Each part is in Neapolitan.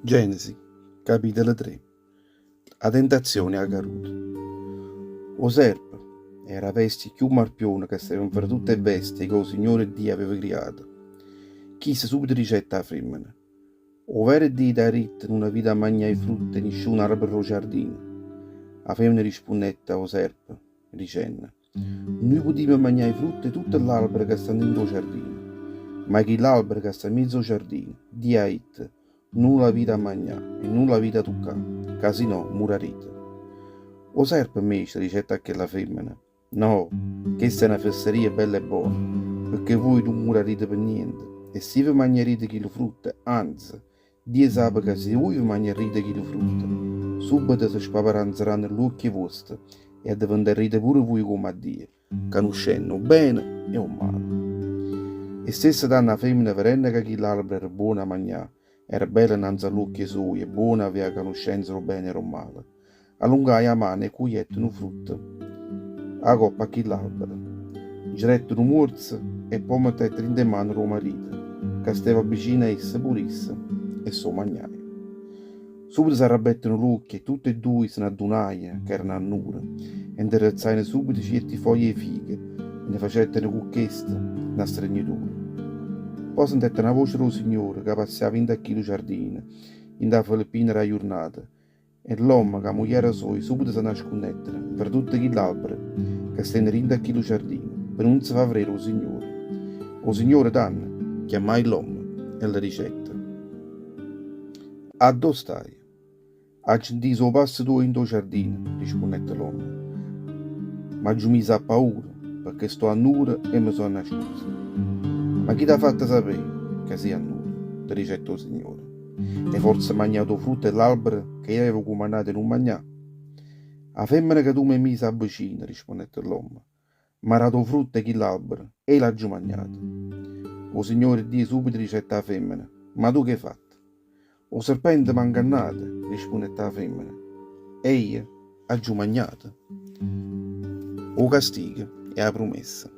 Genesi, capitolo 3 'A tentazione e 'a caruta. O serpe era 'a bestia cchiù marpiona ca steva nfra tutte 'e bestie ca 'o Signore Dio aveva criato. Chisto subito dicette 'a femmena, 'O vero Dio t'ha ditto nun avite 'a magnà 'e frutte 'e nisciuno arbero d' 'o ciardino? A femmena rispunnette a 'o serpe, dicenno, Nuje putimmo magnà 'e frutte 'e tutte ll'albere ca stanno dint' 'o ciardino, ma chill'albero ca sta mmiez' 'o ciardino, Dio ha ditto, Nun l'avite 'a magnà e nun l'avite 'a tuccà, ca si no murarite. O serpe 'mmece dicette a chella femmena, No, chesta è na fesseria bella e bona, pecché vuje nun murarite pe niente, e si ve magnarite chillu frutto, anze, Dio sape ca si vuje ve magnarrite chillu frutto, subbeto se spaparanzaranno ll'uocchie vuoste e addeventarrite pure vuje comme a Dio, canuscenno 'o bene e 'o male. E stessa tanno 'a femmena vedenno ca chill'albero era buono 'a magnà, era bello 'nnanze a ll'uocchie suoje e buono 'a avè 'a canuscenza d' 'o bene e d' 'o male, allungaje 'a mano e cugliette nu frutto 'a coppa a chill'albero. Nce dette nu muorzo e po' 'o mettette dint' 'e mane d' 'o marito, ca steva vicino a essa pur'isso, e s' 'o magnaje. Subito s'arrapetteno ll'uocchie e tutt' 'e duje se n'addunajeno ch'erano annure e 'nterrezzajeno subito cierti foglie 'e fiche e ne facetteno cu cheste na stregnitura. Po' sentette na voce d' 'o Signore ca passiava dint' a chillu ciardino, dint' 'a filippina d' 'a jurnata, E l'ommo cu 'a mugliera soja subito se nascunnettero nfra tutte chill'albere ca stevano dinto a chillu ciardino pe nun se fa vedere 'o Signore. O Signore tanno chiammaje l'ommo e le dicette, Addò staje? Aggio 'ntiso 'o passo tuojo dint' 'o ciardino, rispunnette l'ommo. M'aggio miso appaura pecché sto annuro e me so' annascuso. Ma chi t'ha fatto sapé ca si' annuro? Le dicette 'o Signore. 'E forze magnato 'o frutto 'e ll'albero ca io avevo cumannato 'e nun magnà? A femmena ca tu m'hê miso avvicino, rispunnette ll'ommo, m'ha dato 'o frutto 'e chill'albero e io l'aggio magnato. O Signore Dio subito dicette 'a femmena, Ma tu ch'hê fatto? O serpente m'ha 'ngannato, rispunnette 'a femmena, e io aggio magnato. O castigo e 'a prumessa.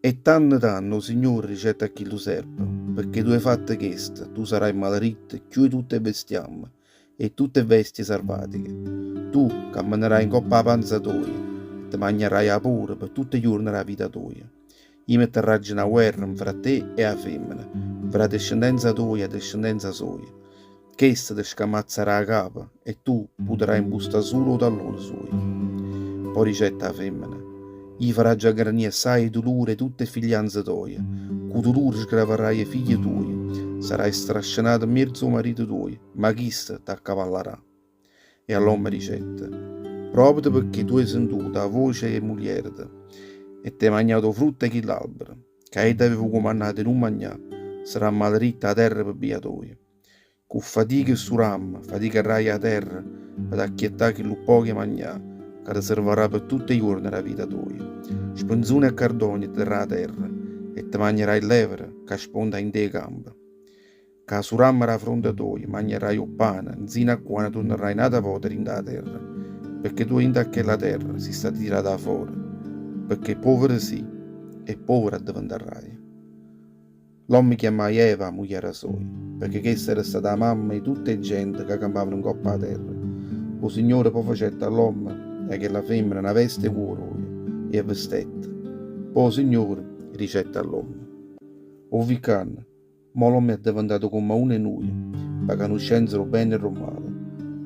E tanno tanno 'o Signore dicette a chillu serpe, Pecché tu 'e fatto chesto, tu sarai maleritto cchiù 'e tutt' 'e bestiamme e 'e tutt' 'e vestie sarvatiche. Tu cammenarai 'ncopp' 'a panza toja e te magnarrai 'a pora pe tutt' 'e juorne d' 'a vita toja. Io metterraggio na guerra nfra te e 'a femmena, nfra 'a descendenza toja e 'a descendenza soja. Chesta te scamazzarà 'a capa e tu putarrai 'mpustà sulo 'o tallone suojo. Po' dicette 'a femmena, Io farraggio aggrannì assaje 'e dulure 'e tutt' 'e figlianze toje, cu dulure sgravarraje 'e figlie tuoje, sarraje strascenata 'mmierzo 'o marito tuojo, ma chisto t'accavallarà. E all'ommo dicette, Proprio pecché tu 'e sentuto 'a voce 'e mugliereta e t'hê magnato 'o frutto 'e chill'albero, ca io t'avevo cumannato 'e nun magnà, sarà maleritta 'a terra pe' bia toja. Cu fatica e suramme faticarraje 'a terra pe t'acchiettà chillu ppoco 'e magnà ca te servarrà pe tutt' 'e juorne d' 'a vita toja. Spenzune e cardogne te darrà 'a terra e te magnarraje ll'evera ca sponta 'int' 'e campe. Cu 'a suramme d' 'a fronte toja magnarraje 'o ppane 'nzino a quanno turnarraje n'ata vota dint' 'a terra, pecché tu 'a dint' a chella terra si' stato tirato 'a fora, pecché povero si' e povero addeventarraje. L'ommo chiammaje Eva 'a mugliera soja, pecché chesta era stata 'a mamma 'e tutt' 'e gente ca campavano 'ncopp' 'a terra. O Signore po' facette a ll'ommo e a chella femmena na vesta 'e cuoro e 'e vestette. Po' 'o Signore dicette a ll'ommo, 'O vi' ccanno, mo l'ommo è addeventato comm'a uno 'e nuje, p' 'a canuscenza d' 'o bene e d' 'o male.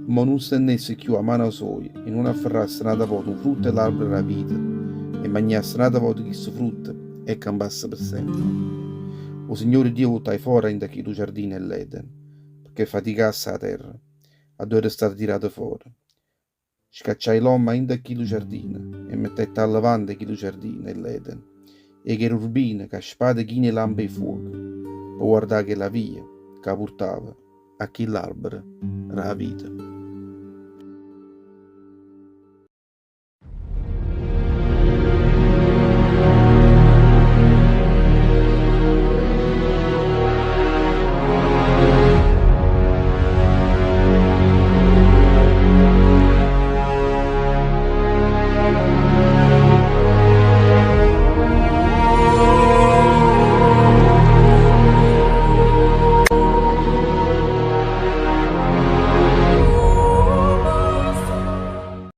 Mo nun stennesse cchiù 'a mano soja e nun afferrasse n'ata vota 'o frutto 'e l'albero d' 'a vita e magnasse n'ata vota chistu frutto e campasse pe sempe. O Signore Dio 'o vuttaje fora 'a 'int'a chillu ciardino 'e ll'Eden, pecché faticasse 'a terra, addò era stato tirato fora. Scacciaje l'ommo 'a 'int'a chillu ciardino e mettette a levante 'e chillu ciardino 'e ll'Eden 'e cherubbine ca spade chine 'e lampe 'e fuoco pe guardà chella via ca purtava a chill'albero d' 'a vita.